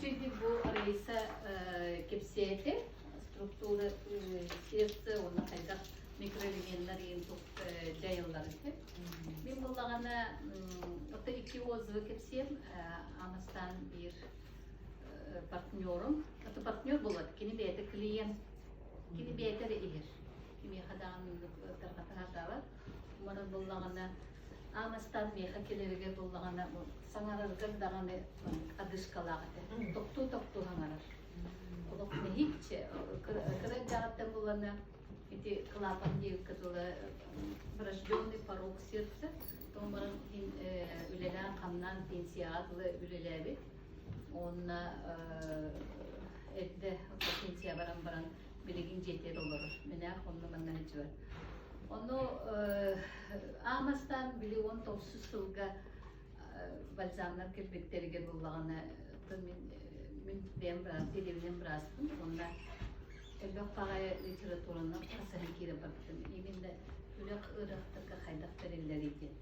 Чүди бу Раиса кэпсээтэ структура сердца уонна хайдах микроэлеменнар иин дьайыллар этэ. Мин буллаҕына ото икки отзывы кэпсиэм Амастан биир партнерум. Это партнер буолат, кини бэйэтэ клиент, кини бэйэтэ эрэ иһэр. Кимиэхэ даҕаны тарҕата сатаабат. Марын буллаҕына Аан миэхэ кэлэригэр буллаҕына саҥарарыгар даҕаны одышкалаах этэ. Тохтуу-тохтуу саҥарар. Олох нэһииччэ кыра эрдэҕиттэн булана ити клапан диэбиккэ дылы врожденный порок сердца тоҕо баран үлэлээн-хамнаан пенсияҕа дылы үлэлээбит. Уонна эрдэ пенсия баран баран билигин дьиэтигэр олорор. Мэнээх онно манна сылдьыбат. Ону аамастаан били 19 сылга бальзамнар кэлбиттэригэр буллаҕына мин мин бэйэм дэриэбинэм бырааспын уонна элбэх баҕайы литератураны хасыһан киирэн барбытым. Именно үлэх ыарахтарга хайдах тэриллэрий диэн.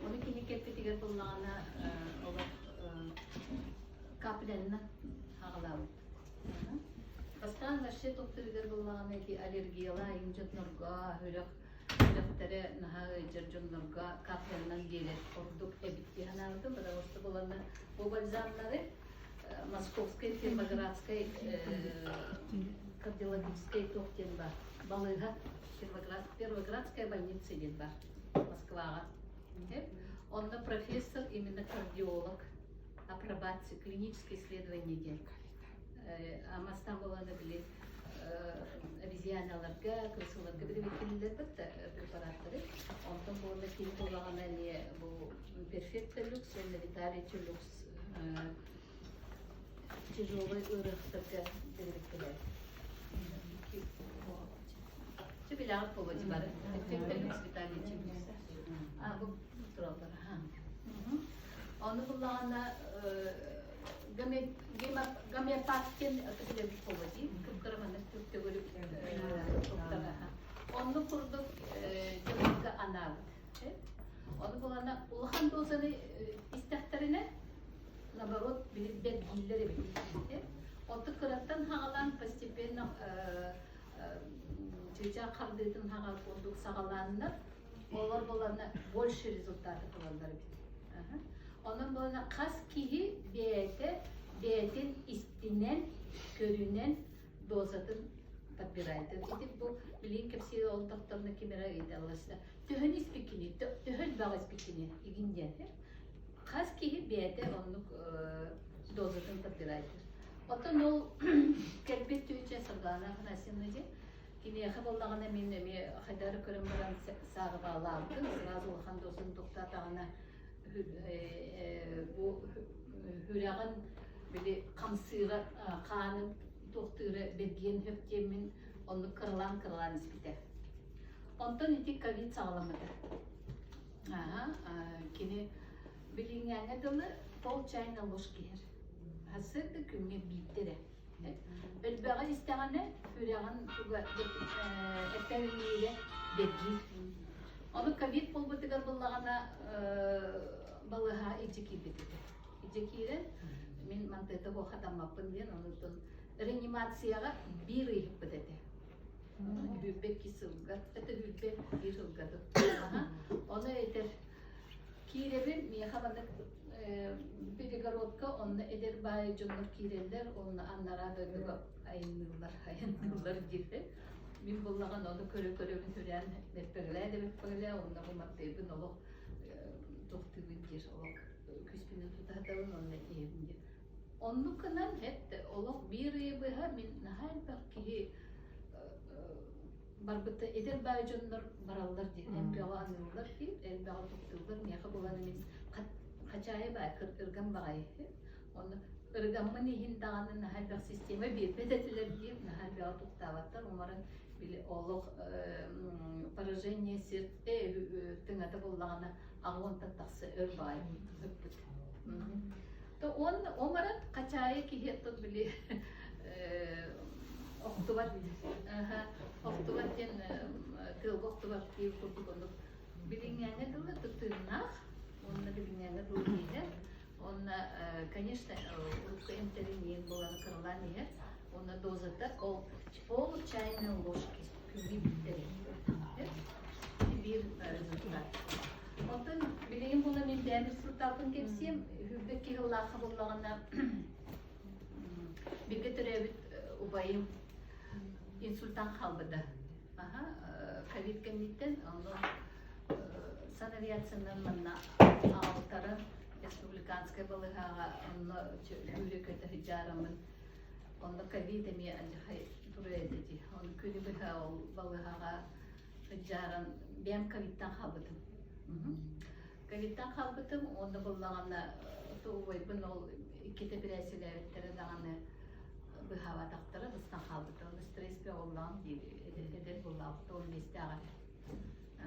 Ону кини кэлбитигэр буллаҕына олох капленна хаҕалаабыт. Бастаан вообще тохтуругар буллаҕына ити аллергиялаах айым дьоннорго, үрэх үрэхтэрэ наһаа ыалдьар дьоннорго каплянан биэрэр ордук эбит дии санаабытым, потому что буланна бу бальзамнары Московскай Первоградскай кардиологическай туох диэн бар балыыһа Первоградская больница диэн бар Москваҕа. Онно профессор именно кардиолог апробация, клиническое исследование диэн. Амастан буолана били обезьяналарга, крысаларга бирибиккилилер бит препараттары. Онтон буолла кини буолаҕына эмиэ бу перфекта люкс уонна Виталий люкс тяжелый ыарыһахтарга бирибиккилер. Чэ билэҕит буолуо бары. Перфекта люкс, Виталий люкс. А, бу тураллар. Ону буллаҕына гомеопат диэн билэбит буолуо дии, кып-кыра маннык төгүрүк туттаҕа. Оннук курдук дьоннорго анаабыт. Ону булана улахан дозаны истэхтэринэ, наоборот, бэргииллэр эбит. Оттон кыраттан хаҕалаан постепенно чыычаах хардыытын хаҕар курдук саҕалааннар, Олор буолана больше результаты ылаллар эбит. Онон буолана хас киһи бэйэтэ бэйэтин истинэн, көрүнэн дозатын подбирает. Ити бу билигин кэпсиир олтохторуна ким эрэ ыйыталласта. Төһөн испиккини, төһө элбэх испиккини игин диэн. Хас киһи бэйэтэ оннук дозатын подбирает. Оттон ол кэлбит түүчэ Сардаана Афанасьевна диэн Киниэхэ буоллаҕына мин эмиэ хайдах эрэ көрөн баран саарбаалаабытым, сразу улахан дозун тохтоотоҕуна бу сүрэҕин били хамсыыра хаанын туохтуура бэргиэн сөп диэммин оннук кыралаан-кыралаан испитэ. Онтон ити ковид саҕаламмыта. Аха, кини билиҥҥээҥҥэ дылы пол чайной ложки иһэр. Сарсыарда күҥҥэ биирдэ эрэ. Элбэҕи истэҕинэ сүрэҕин туга эппэҥниирэ бэргиир. Ону ковид буолбутугар буллаҕына балыыһа илдьэ киирбит этэ. Илдьэ киирэн мин мантыата суох хатаммаппын диэн онутун реанимацияҕа биир ыйыппыт этэ. Сүүрбэ икки сылга, это сүүрбэ биир сылга Ону этэр Киирэбин, миэхэ маннык перегородка, онно эдэр баай дьоннор киирэллэр, онно аннараа дойдуга айанныыллар, айанныыллар диэхэ. Мин буллаҕын ону көрө-көрөбүн сүрээн бэппэгэлээ да бэппэгэлээ, онно бу маттыйбын олох тохтуубун диир, олох күүспүнэн тутаһатабын, онно иһэбин диир. Оннук гынан эт олох биир ыйы быһа мин наһаа элбэх киһи барбыта эдэр баай дьоннор бараллар диэн элбэҕи аныыллар диэн элбэҕи туттуллар миэхэ булан мин хачаайы баай ырган баҕайы онно ыргаммын иһин даҕаны наһаа элбэх система биэрбэт этилэр диэн наһаа элбэҕи туттаабаттар умаран били олох поражение сердце тыҥата буоллаҕына аҕуонтан тахса өр баҕайы ыппыт то он омаран хачаайы киһи оттон били охтубат охтубат диэн тыалга охтубат диир курдук оннук билиҥҥээҥҥэ дылы тыыннаах уонна билиҥҥээҥҥэ дылы киһи. Онно, конечно, урукку эмтэрин иэн буолан кыралаан иһэр. Онно дозата ол пол чайной ложки күҥҥэ биирдэ биир результат. Онтон билигин була мин бэйэм результаппын кэпсиэм. Үрдүк киһи ыллаахха буллаҕына бииргэ төрөөбүт убайым инсультан хаалбыта. Аха, ковид кэнниттэн ону санавиациянан манна аҕалтаран республиканскай балыыһаҕа онно сүүрэ көтө сылдьаараммын онно ковид эмиэ алдьархай турар этэ дии. Ону күнү быһа ол балыыһаҕа сылдьааран бэйэм ковидтан хаалбытым. Ковидтан хаалбытым уонна буллаҕына убайбын ол иккитэ эпэрээссийэлээбиттэрэ даҕаны быһаабатахтара быстан хаалбыта. Ону стресс бөҕөллөҕүм диир эдэр буоллаҕыт 15-тээх этэ.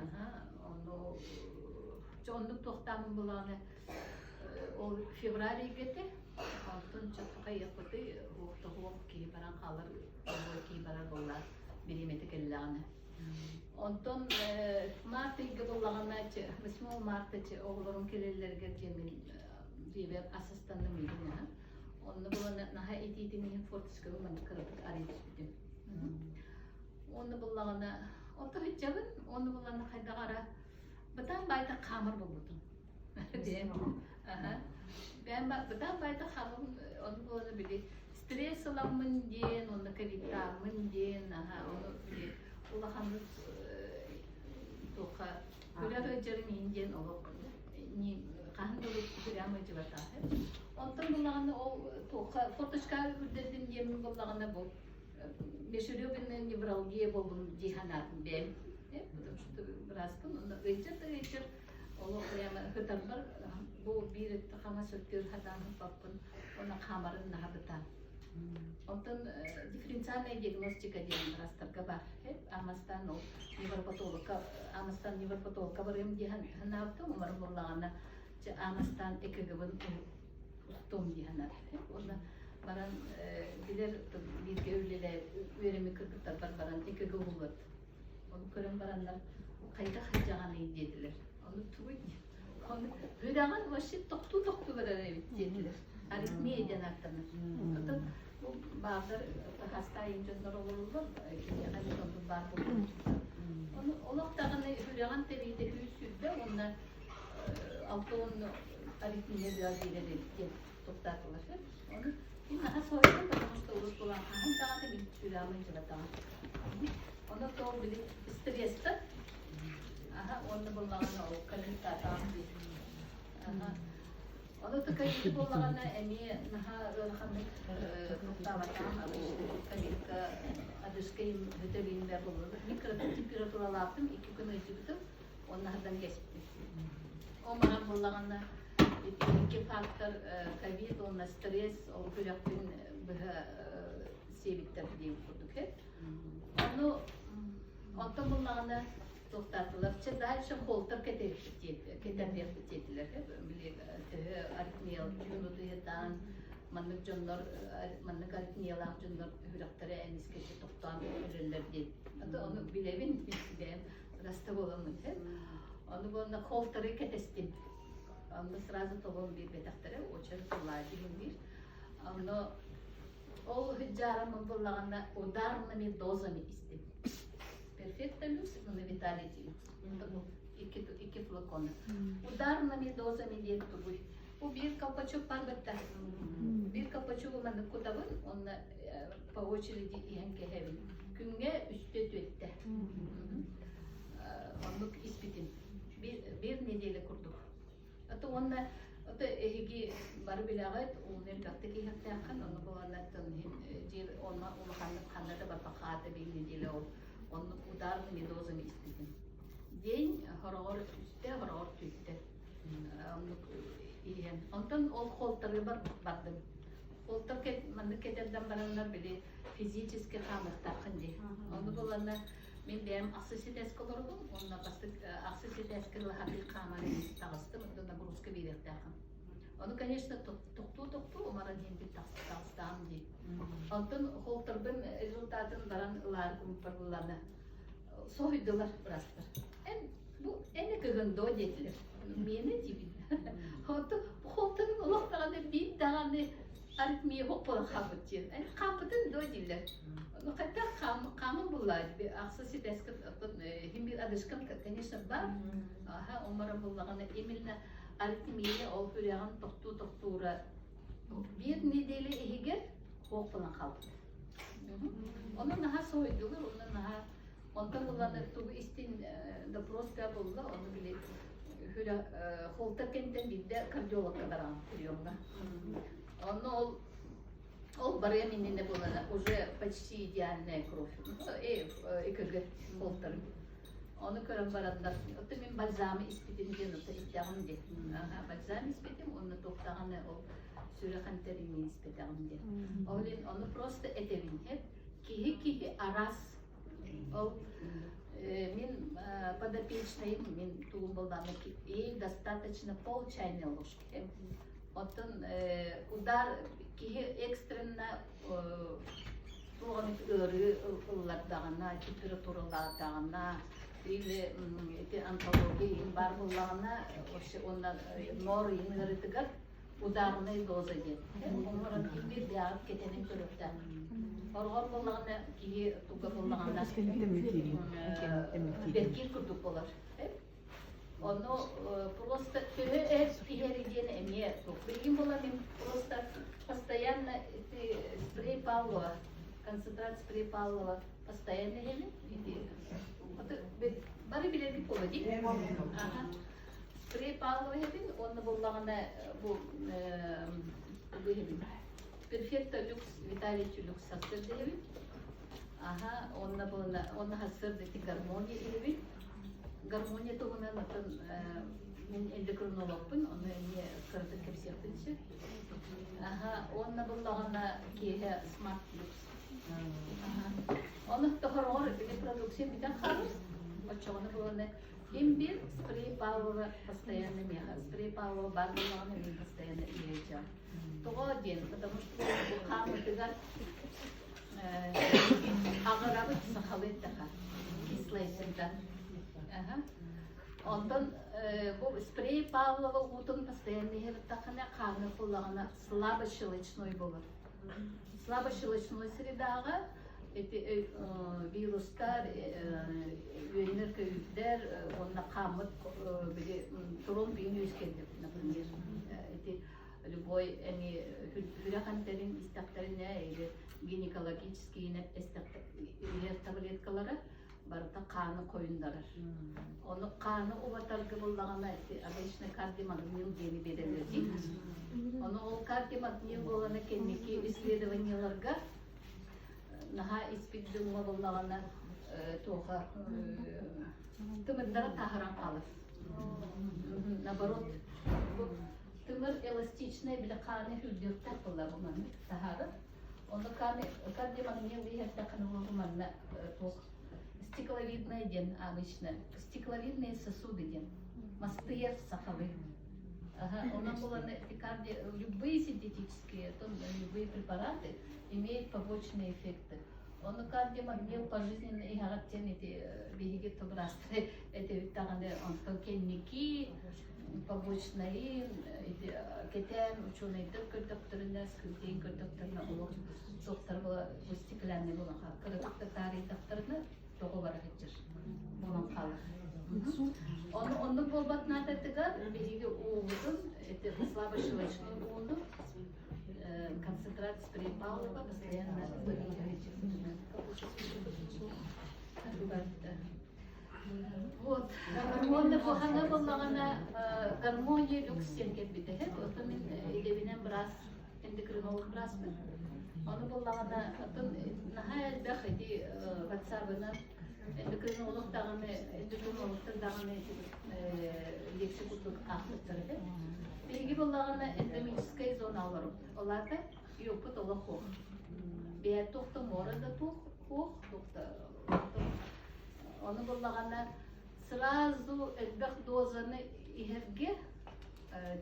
Аха, ону чэ оннук туохтааммын булаҕына ол февраль ыйга этэ. Онтон чоппухайыахпытый уох киһи баран хаалар, киһи барар буолла бириэмэтэ кэллэҕинэ. Онтон март ыйга буоллаҕына 8 марта оҕолорум кэлэллэригэр диэммин дьиэбэр ас астанным ыйдым аха. Онно буолан наһаа итиитин иһин форточкабын маннык кыратык арыйа түспүтүм. Онно буллаҕына ото сылдьабын, онно буллаҕына хайдах ара бытаан баайта хаамар буолбутум. Бэйэм аха. Бэйэм бытаан баайта хаамабын ону буолана били стресс ыламмын диэн, онно ковидтааммын диэн, аха, ону били улаханнык туохха күрэх ыалдьарым иһин диэн олох хаһан да күрэҕим ыалдьыбатах. Онтон буллаҕына ол туохха форточка үрдэрдим диэммин буллаҕына бу межреберная невралгия буоллум дии санаатым бэйэм. Потому что бырааспын онно ыалдьар да ыалдьар олох прямо ытарбар бу биир хаҥас өттүгэр хатаан ыппаппын уонна хаамарын наһаа бытаан. Онтон дифференциальная диагностика диэн быраастарга баар. Амастан ол невропатологка амастан невропатологка барыам дии санаабытым, умарым буоллаҕына амастан ЭКГ-бын устуом дии санаабытым. Уонна баран билэр бииргэ үлэлээбит үөрэммит кыргыттарбар баран ЭКГ уһуллат. Ону көрөн бараннар хайдах сылдьаҕыный диэтилэр. Ону тугуй Ону үрэҕин вообще тохтуу-тохтуу барар эбит диэтилэр. Аритмия диэн ааттанар. Оттон бу бааллар хаастаайын дьоннор олороллор, киниэхэ эмиэ оннук баар буолуон Ону олох даҕаны үрэҕин тэбиитэ 120 уонна 60 аритмия бөҕө биэрэр эбит диэн туктаатылар. Ону мин наһаа соһуйдум, потому что урут булан хаһан даҕаны мин сүрэҕим ыдьыбатаҕым. Ону то били стресстэн аха уонна буллаҕына ол ковидтаатаҕым дии. Аха. Ону то ковид буоллаҕына эмиэ наһаа ыараханнык туктаабатаҕым ковидка одышка өтөлүүнбэ буолла. Микротемпературалаабытым, 2 күн ыйдьыбытым, уонна хадан кэспитим. Ол маҕан буоллаҕына икки фактор ковид уонна стресс ол күрэхпин быһа сиэбиттэр диэн курдук Ону онтон буллаҕына туохтаатылар чэ дальше холтер кэтэрдиэхпит диэтилэр били төһө аритмия түүн утуйатаан маннык дьоннор маннык аритмиялаах дьоннор сүрэхтэрэ эмискэччи тохтоон өлөллөр диэн ону билэбин бэйэм раста буоламмын ону буолна холтеры кэтэстим онно сразу толон биэрбэтэхтэрэ очередь буолаа диэн биир онно Ол сыдьаараммын буллаҕына ударными дозами истим. Перфекто люкс уонна виталити икки флакона. Ударными дозами диэн тугуй? Бу биир колпачок бар бытта. Биир колпачогу маннык кутабын, уонна по очереди иһэн кэһэбин. Күҥҥэ үстэ түөттэ. Оннук испитим. Биир неделя курдук. Ото уонна ото эһиги бары билэҕит, ууну элбэхтик иһиэхтээххин, ону буланнартан иһин дьиэ онно улаханнык ханна да барбахаата биир неделя ол оннук ударными дозами испитим. День хороҕор үстэ, хороҕор түүттэ оннук иһэн. Онтон ол холтарыгар бардым. Холтар маннык кэтэрдэн бараннар били физически хаамыахтааххын дии. Ону буланна Мин бэйэм ахсыс этээскэ олоробун уонна бастык ахсыс этээскэ лаһатыы хааман таҕыстым, онтон нагрузка биэриэхтээххин. Ону, конечно, тохтуу-тохтуу умаран иһин таҕыстаҕым дии. Онтон холторбун результатын баран ылаары кумуппар буллана соһуйдулар бырастар. Эн бу эн кыгын доо диэтилэр. Миэнэ диибин. Онтон холтарын олох даҕаны биир даҕаны аритмия суох буолан хаалбыт диэн. Хаампытын дуо дииллэр. Ну хотя хааман булла ахса ситээскэ иһин биир одышкам, конечно, бар. Аха, омара буллаҕына именно аритмия ол сүрэҕин тохтуу тохтуура биир неделя иһигэр суох буолан хаалбыт. Ону наһаа соһуйдулар, онно наһаа онтон ылан тугу истин допрос буолла, ону били хүрэ холтар кэнтэн биирдэ кардиологка бараҕын приемҥа. Онно ол ол барыам иннинэ буолана уже почти идеальная кровь. ЭКГ холтарын. Ону көрөн бараннар, оттон мин бальзамы испитим диэн ото истэҕим диэн. Аха, бальзам испитим, уонна туохтаҕына ол сүрэх эмтэрин испэтэҕим диэн. Ол иһин ону просто этэбин киһи-киһи араас. Ол мин подопечныйым, мин тугум буоллаҕына ей достаточно пол чайной ложки. Оттон удар киһи экстренно туох эмит ыарыы ыллардаҕына, температуралаатаҕына или ити онкология иһин баар буоллаҕына, вообще уонна ноор иһин ыарыытыгар ударная доза диэн. Оҥорон киһи бэйэҕит кэтэнин көрүөхтээх. Хорҕор буоллаҕына киһи туга буоллаҕына бэркиир курдук буолар. Ону просто төһө эр иһэри диэн эмиэ билигин буолан мин просто постоянно ити спрей Павлова, концентрат спрей Павлова постоянно иһэбин. Ити бары билэргит буолуо дии. Аха. Спрей Павлова иһэбин уонна буоллаҕына бу бу иһэбин. Перфекто люкс Виталий люкс сарсыарда иһэбин. Аха, уонна буолла уонна сарсыарда ити гармония иһэбин. Гармония туһунан оттон мин эндокринологпун, ону эмиэ кыратык кэпсиэхпин сөп. Аха, уонна буллаҕына киэһэ смарт люкс. Аха. Ону тохороҕор били продукция бүтэн хаалар. Оччоҕуна буолана имбирь спрей Павлова постоянно миэхэ спрей Павлова баар буоллаҕына мин постоянно иһээччим. Тоҕо диэн, потому что бу хаамытыгар аҕырабыт сахалыы эттэхэ кислая среда. Онтон бу спрей Павлова уутун постоянно иһэртэххинэ хааны буллаҕына слабощелочной буолар. Слабощелочной средаҕа эти вирустар, үөннэр көйүүрдэр уонна хааммыт били тромб үөскэллэр, например, ити любой эми хүрэх эмтэрин истэхтэринэ или гинекологический иһэр таблеткалара барыта хааны хойундарар. Ону хааны убатарга буллаҕына обычно кардиомагнил диэни биэрэллэр дии. Ону ол кардиомагнил буолана кэнники исследованиеларга наһаа испит дьоҥҥо буллаҕына туоха тымырдара тааһыран хаалар. Наоборот, тымыр эластичнай били хааны үрдүөхтээх буолла бу маннык таһаарар. Ону кардиомагнил иһэртэххинэ бу манна туох стекловидная диэн обычно стекловидные сосуды диэн мастыйар сахалыы. Ага, онон булан карди любые синтетические, любые препараты имеют побочные эффекты. Ону кардиомагнил пожизненно иһэҕит диэн ити биһиги быраастары этибит даҕаны онтон кэнники побочнайын ити кэтээн учуонайдар көрдөхтөрүнэ скрытейн көрдөхтөрүнэ олох суохтар була бу стеклянный буолан хаалар кыратык да таарыйдахтарына тоҕо бара сылдьар буолан хаалар. Ону оннук буолбат наадатыгар биһиги уубутун ити слабощелочной ууну концентрат спрей Павлова постоянно Вот. Уонна куһаҥа буоллаҕына гармония люкс диэн кэлбитэ. Оттон мин идэбинэн быраас, эндокринолог бырааспын. Ону буоллаҕына, оттон наһаа элбэх ити ватсабынан эндокринолог даҕаны, эндокринологтар даҕаны лекция курдук аахпыттар этэ. Биһиги буоллаҕына эндемическэй зона олоробут. Ол аата йоппут олох суох. Бэйэ туох да муора да туох, туох да Ону буллаҕына сразу элбэх дозаны иһэргэ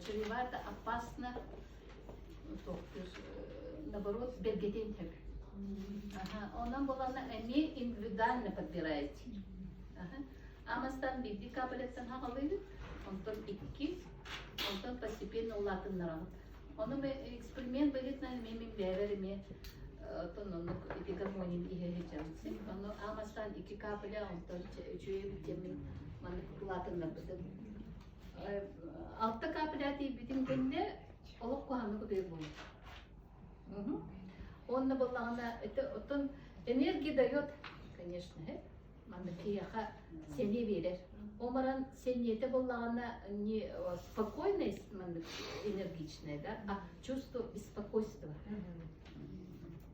чревато опасно наоборот бэргэтиэн сөп. Онон булана эмиэ индивидуально подбираете. Амастан биирдии капляттан хаҕалыыбыт, онтон икки. Онтон постепенно улаатыннараҕыт. Ону эксперимент быһыытынан эмиэ мин бэйэбэр эмиэ оттон оннук ити гармониям иһэ сылдьабын син. Ону аан бастаан икки капля, онтон үчүгэй эбит диэммин маннык улаатыннарбытым. Алта капля тиийбитим кэннэ олох куһаҕаннык утуйар буолбут. Уонна буоллаҕына, это оттон энергия дает, конечно, маннык киһиэхэ сэниэ биэрэр. Ол баран сэниэтэ буоллаҕына не спокойная, маннык энергичная, да, а чувство беспокойства.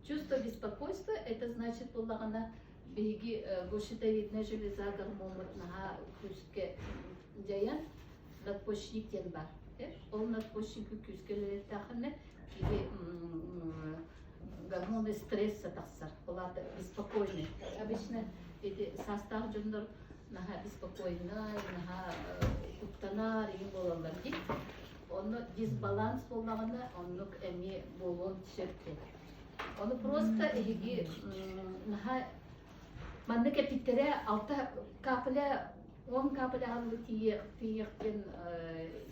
Чувство беспокойства это значит буоллаҕына биһиги бу щитовидная железа гормоммут наһаа күүскэ дьайан надпочечник диэн баар. Ол надпочечник күүскэ үлэлэттэххинэ киһи гормоны стресса тахсар. Ол аата беспокойный. Обычно эти саастаах дьоннор наһаа беспокойнай, наһаа куттанар игин буолаллар дии. Онно дисбаланс буоллаҕына оннук эмиэ буолуон сөп диэн. Ону просто эһиги наһаа маннык эппиттэрэ алта капля 10 капля аҕаллы тиийиэх диэн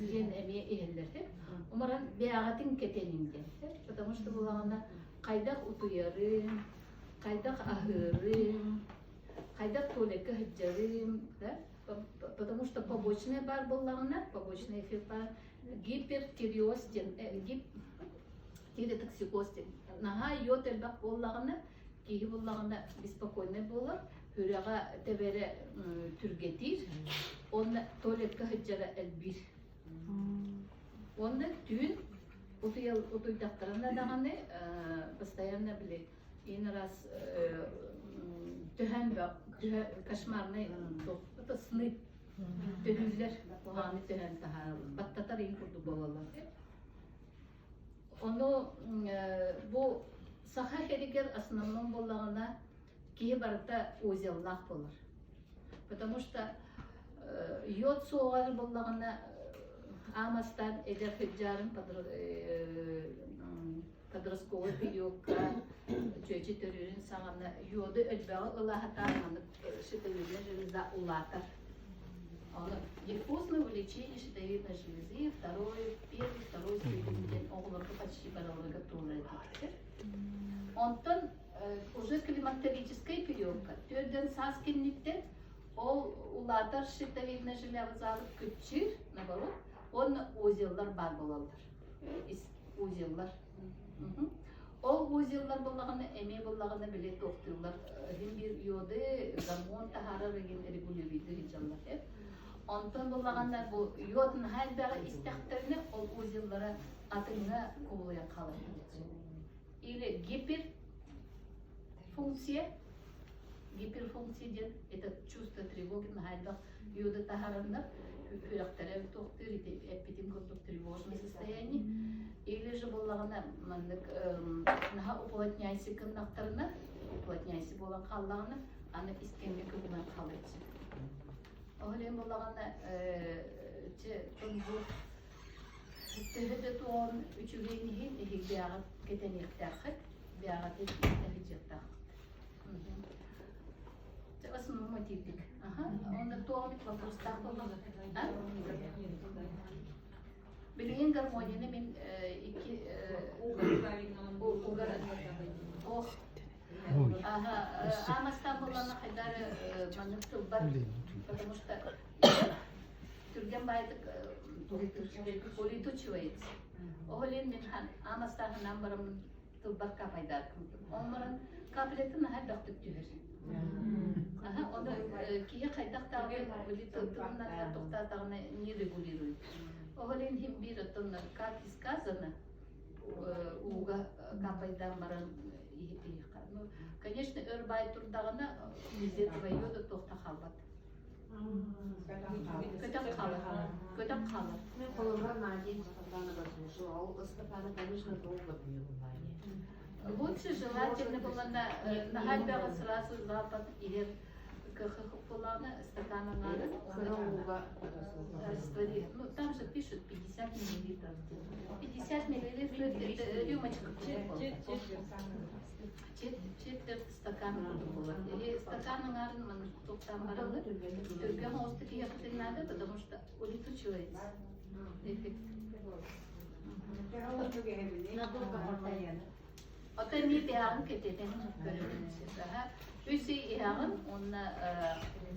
диэн эмиэ иһэллэр Умаран бэйэҕитин кэтэниҥ диэн. Потому что булаҕына хайдах утуйарым, хайдах аһыырым, хайдах туалекка сылдьарым, да? Потому что побочный баар буоллаҕына, побочный эффект баар, гипертиреоз диэн, тиретоксикоз диэн. Наһаа йод элбэх буоллаҕына, киһи буллаҕына беспокойный буолар, сүрэҕэ тэбэрэ түргэтиир, уонна туалекка сылдьара элбиир. Уонна түүн утуйдахтарына даҕаны постоянно били иин раз түһэн кошмарный это сны төһүүллэр куһаҕаны түһэн таһаараллар баттатар иин курдук буолаллар. Ону бу саха сиригэр основном буоллаҕына киһи барыта узеллаах буолар. Потому что йод суоҕар буоллаҕына аамастаан эдэр сылдьарын подростковый периодка чүөчэ төрүүрүн саҕана йоду элбэҕи ылаһатаан маннык щитовидная железа улаатар. Ону диффузное увеличение щитовидной железы второй, первый, второй степень диэн оҕолорго почти барыларыгар туолар этибиттэр. Онтон уже климактерическай периодка төрдөн саас кэнниттэн ол улаатар щитовидная железабыт күччүүр, наоборот, уонна узеллар баар буолаллар. Узеллар. Ол узеллар буоллаҕына эмиэ буоллаҕына били туохтууллар иһин биир йоды гормон таһаарар игин регулируйдуур дьаллар Онтон буоллаҕына бу йод наһаа элбэҕи истэхтэринэ ол узеллара атыҥҥа кубулуйан хаалар. Или гиперфункция гиперфункция диэн это чувство тревоги наһаа элбэх йоды таһаараннар сүрэхтэрэ туохтуур ити эппитим курдук тревожное состояние или же буоллаҕына маннык наһаа уплотняйся гыннахтарына уплотняйся буолан хааллаҕына аны искэҥҥэ кыбынан хаалыаччы ол иһин буоллаҕына чэ бу төһө да туон үчүгэйин иһин эһиги бэйэҕит кэтэниэхтээххит бэйэҕит сылдьыахтааххыт. В основном итирдик. Ага. Онно туох эмит вопростаах буолла? Билигин гармонияны мин икки угар ох ага аамастаан буоллаҕына хайдары маннык тылбар потому что түргэн баайдык улетучивается. Ол иһин мин аамастааһынан бараммын тылбар капайдаатым. Ол баран каплета наһаа элбэхтик түһэр. Аха, ону киһи хайдах даҕаны били тылынан тохтоотоҕуна не регулирует. Ол иһин биир оттон как и сказано, ууга капайдаан баран иһиэххэ. Ну, конечно, өр баай турдаҕына без этого йода туох да хаалбат. Көтөн хаалар. Көтөн хаалар. Мен холобура на день стакана возьму. Ол стакана, конечно, долго пью. Лучше желательно было на наһаа сразу залпом иһэр кхх стакана надо. Раствори. Ну, там же пишут 50 миллилитров. 50 миллилитров это рюмочка. Четверть стакан буолар. И стакан аҥаарын маннык туохтаан бараллар. Түргэн оҕустук иһиэххитин наада, потому что улетучивается. Эффект. Ото эмиэ бэйэҕин кэтэтэн көрөҕүн сөп. Үс ый иһэҕин уонна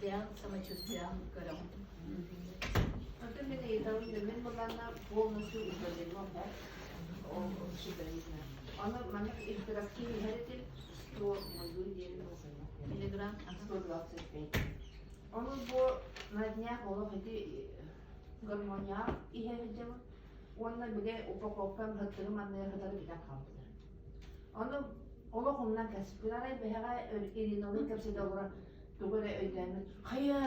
бэйэҕин самочувствиеҕын көрөҕүн. Антон мен ыйытабын мен былаанна полностью удалено да ол щитовидно. Аны маннык интерактив иһэр этим 100 диэн Миллиграмм. 125. Ону бу на днях олох ити гармониях иһэр дьон уонна бile упаковкам хаттыгым анныгар хатары бүтэн хаалбыта. Ону олох умнан кэспит арай бэһэҕэ Ириналыын кэпсэтэ олорон тугу эрэ өйдөөммүт хайа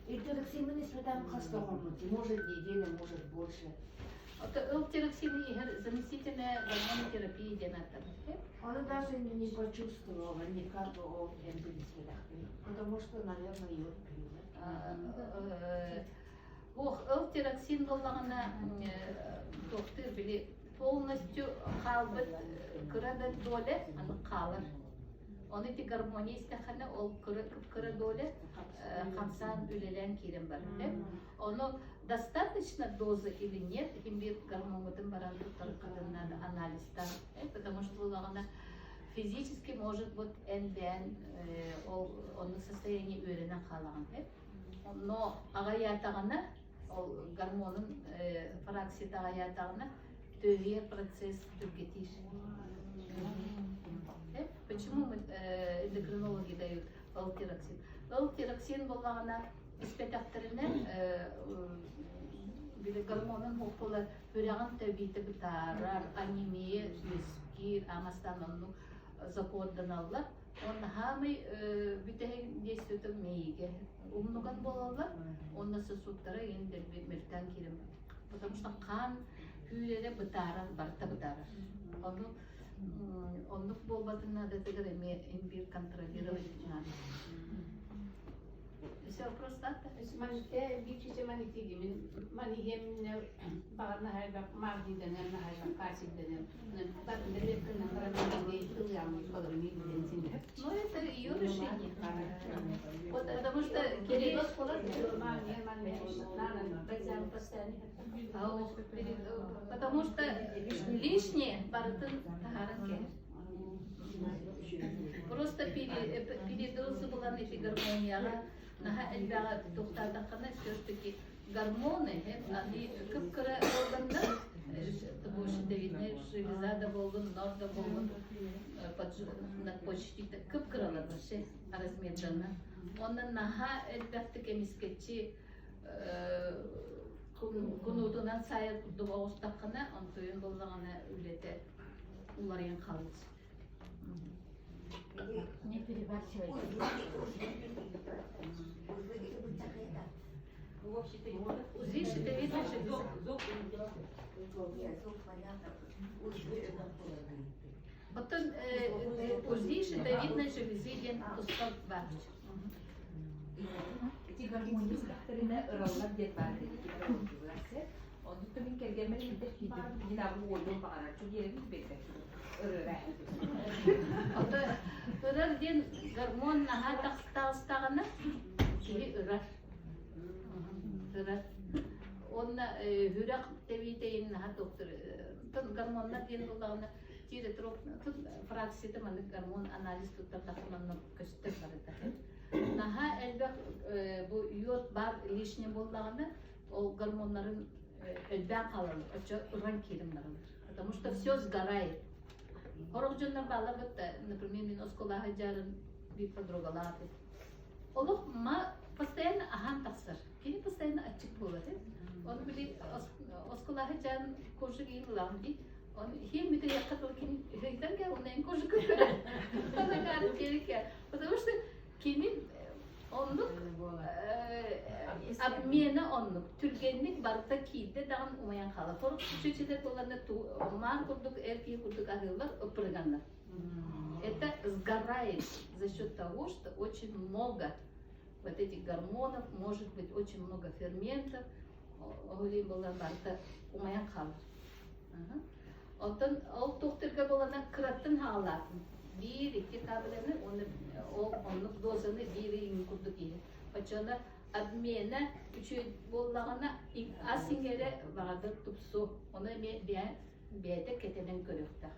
Эльтироксимин испэтэн хас да хоммут может неделя, может больше. Это эльтироксин иһэр заместительная гормонотерапия диэн ааттанар. Ону даже не почувствовала никак ол эмпин испэтэхпин, потому что, наверное, йод пью. Ох, эльтироксин буоллаҕына туохтуур били полностью хаалбыт кыра да доля аны хаалар. Ону ити гармония истэххинэ ол кыра кыра доля хамсаан үлэлээн киирэн барар. Ону достаточно дозы или нет, иһин биир гормоҥҥутун баран туттарыккытын надо анализтаан, потому что буоллаҕына физически может вот эн бэйэн ол оннук состояние үөрэнэн хаалаҕын. Но аҕыйаатаҕына, ол гормонун фракцията аҕыйаатаҕына, төһүйэр процесс түргэтиир. Почему мы эндокринологи дают L-тироксин? L-тироксин буоллаҕына испэтэхтэринэ били гормонун хуоппула сүрэҕин тэбиитэ бытаарар, анемия үөскүүр, амастан оннук закорданаллар. Уонна хаамай бүтэһик действиета мэйиигэ умнуган буолаллар уонна сосудтара иһин дэлби мөлтөөн киирэн потому что хаан күүрэрэ бытаарар, барыта бытаарар. Ону оннук буолбатын наадатыгар эмиэ имбирь контролировать надо. Все вопрос так? Манте биир манитигимин манихемне баҕар наһайбак магдиденен наһайбак касиденен Ну, это ее решение. Вот, потому что потому что лишнее барытын таһааран кэлэр. Просто передозы булан эти гармонияҕа наһаа элбэҕи туохтаатаххына все-таки гормоны они кып-кыра органнар щитовидная железа да буоллун, нор да буоллун, надпочечник кып-кыралар вообще размердана. Онно наһаа элбэхтик эмискэччи кунуутунан сайар курдук оҕустаххына, онтуйун буллаҕына үлэтэ уларыйан хаалыт. Не перебарщивайте. УЗИ щитовидной железы. Оттон УЗИ щитовидной железы диэн туспа баар. Ити гармония истэхтэринэ ыраллар диэн баар Оннук мин кэргэммэр илдьэр киирдим. Мин абы уойуом баҕарар. Чугиэрин билбэт. Ырыра. Ото ырар диэн гормон наһаа таҕыстаҕына киһи ырар. Ырар. Уонна сүрэх тэбиитэйин наһаа доктор гормоннар диэн буоллаҕына тиретроп фракцията маннык гормон анализ туттардаххына көстөр барыта. Наһаа элбэх бу йод бар лишний буоллаҕына ол гормоннарын элбээн хаалаллар, оччо ыран киирэн бараллар. Потому что все сгорает. Сорох дьоннор бааллар бытта, например, мин оскуолаҕа сылдьарын биир подругалаах Олох ма постоянно аһаан тахсар. Кини постоянно аччык буолар. Оны били оскуолаҕа сылдьан кожа киин ылаҕын дии. Он хим бүтэ тыл кини ыйтан кэл, онно эн кожа көрөр. Потому что кини оннук обмена оннук түргэнник барыта киирдэ даҕаны умайан хаалар. Сорох чүчүчүтэ буолларына маан курдук эр киһи курдук аһыыллар ыппырыганнар. Это сгорает за счет того, что очень много вот этих гормонов, может быть очень много ферментов, ол буолан барыта умайан хаалар. Оттон ол туохтарга буолана кыраттан хаалаатын. Биир, икки кабеляны, оны ол оннук дозаны биир ыйын курдук иһэр. Оччоҕуна обмена үчүгэй буоллаҕына ас иҥэрэ баҕардар тупсу. Ону эмиэ бэйэтэ кэтэнэн көрүөхтээх.